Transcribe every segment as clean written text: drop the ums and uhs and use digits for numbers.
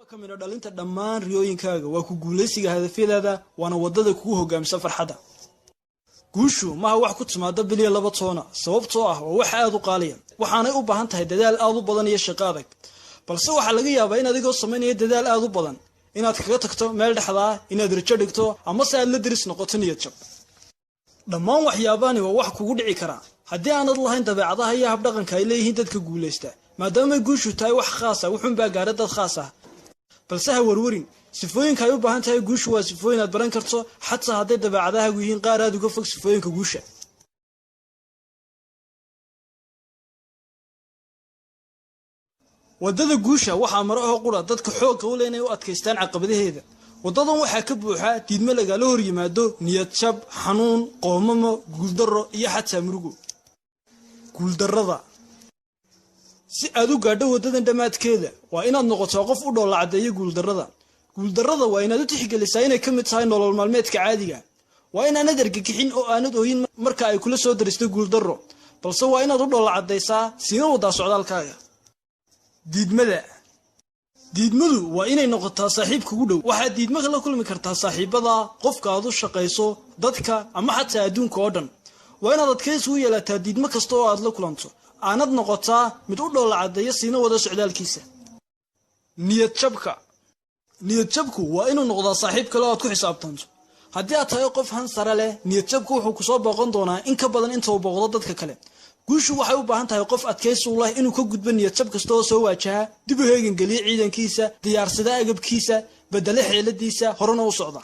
Waa ka midho dhalinta dhammaan riyooyinkaaga, waa ku guulaysiga hadafyadaada, waana waddada kugu hogaamisa farxadda. Guushu maha wax ku timaada biliya laba toona, sababtoo ah waa wax aada u qaaliya, waxaanay u baahan tahay dadaal aada u badan iyo shaqo adag. Balse waxaa laga yaabaa in adigoo samaynaya dadaal aada u badan inaad kaga tagto meel dhexda ah, inaad rajo dhigto amase aad la deris noqoto niyad jab. Dhammaan waxyaabahani waa wax kugu dhici karaa haddii aanad lahayn dabeecadaha iyo habdhaqanka ay leeyihiin dadka guulaysta, maadaamay guushu tahay wax khaas ah, wuxuunbaa gaara dad khaas ah. Balse ha warwarin, sifooyinka ay u baahan tahay guushu waa sifooyin aad baran karto, xataa hadday dabeecadahaagu yihiin qaar aada uga fog sifooyinka guusha. Waddada guusha waxaa maro oo qura dadka xoogga u leh inay u adkaystaan caqabadaheeda. Waddadan waxaa ka buuxa diidmo lagala hor yimaado, niyad jab, xanuun, qoomamo, guuldarro iyo xataa murugo. Guuldarrada si aad u gaadho waddadan dhammaadkeeda waa inaad noqotaa qof u dhoolla caddeeya guuldarrada. Guuldarrada waa inaad u tixgelisaa inay ka mid tahay nolol maalmeedka caadiga. Waa inaanad argagixin oo aanad ooyin marka ay kula soo daristo guuldarro, balse waa inaad u dhoolla caddaysaa, siina waddaa socdaalkaaga. Diidmada. Diidmadu waa inay noqotaa saaxiib kugu dhow. Waxaad diidmo la kulmi kartaa saaxiibada, qofka aad u shaqayso, dadka ama xataa adduunka oo dhan. Waa inaad adkaysi u yeelataa diidmo kasta oo aad la kulanto, aanad noqotaa mid u dhoolla caddeeya, siina wada socdaalkiisa. Niyad jabka. Niyad jabku waa inuu noqdaa saaxiib kale oo aad ku xisaabtanto. Haddii aad tahay qof han sare leh, niyad jabku wuxuu kusoo booqan doonaa in ka badan inta uu booqdo dadka kale. Guushu waxay u baahan tahay qof adkaysi u leh inuu ka gudbo niyad jab kasta oo soo waajaha, dib u heegangeliya ciidankiisa, diyaarsada agabkiisa, bedele xeeladiisa, horena u socda.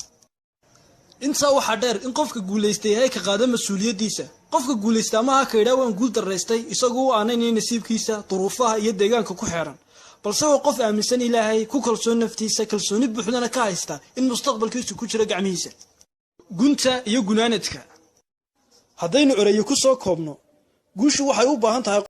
Intaa waxaa dheer in qofka guulaystay yahay ka qaada mas-uuliyaddiisa. Qofka guulaysta maaha ka idhaa waan guul daraystay, isagu u aanaynaya nasiibkiisa, duruufaha iyo deegaanka ku xeeran, balse waa qof aaminsan Ilaahay, ku kalsoon naftiisa, kalsooni buuxdana ka haysta in mustaqbalkiisu ku jiro gacmihiisa. Gunta iyo gunaanadka haddaynu ereyo ku soo koobno, guushu waxay u baahan tahay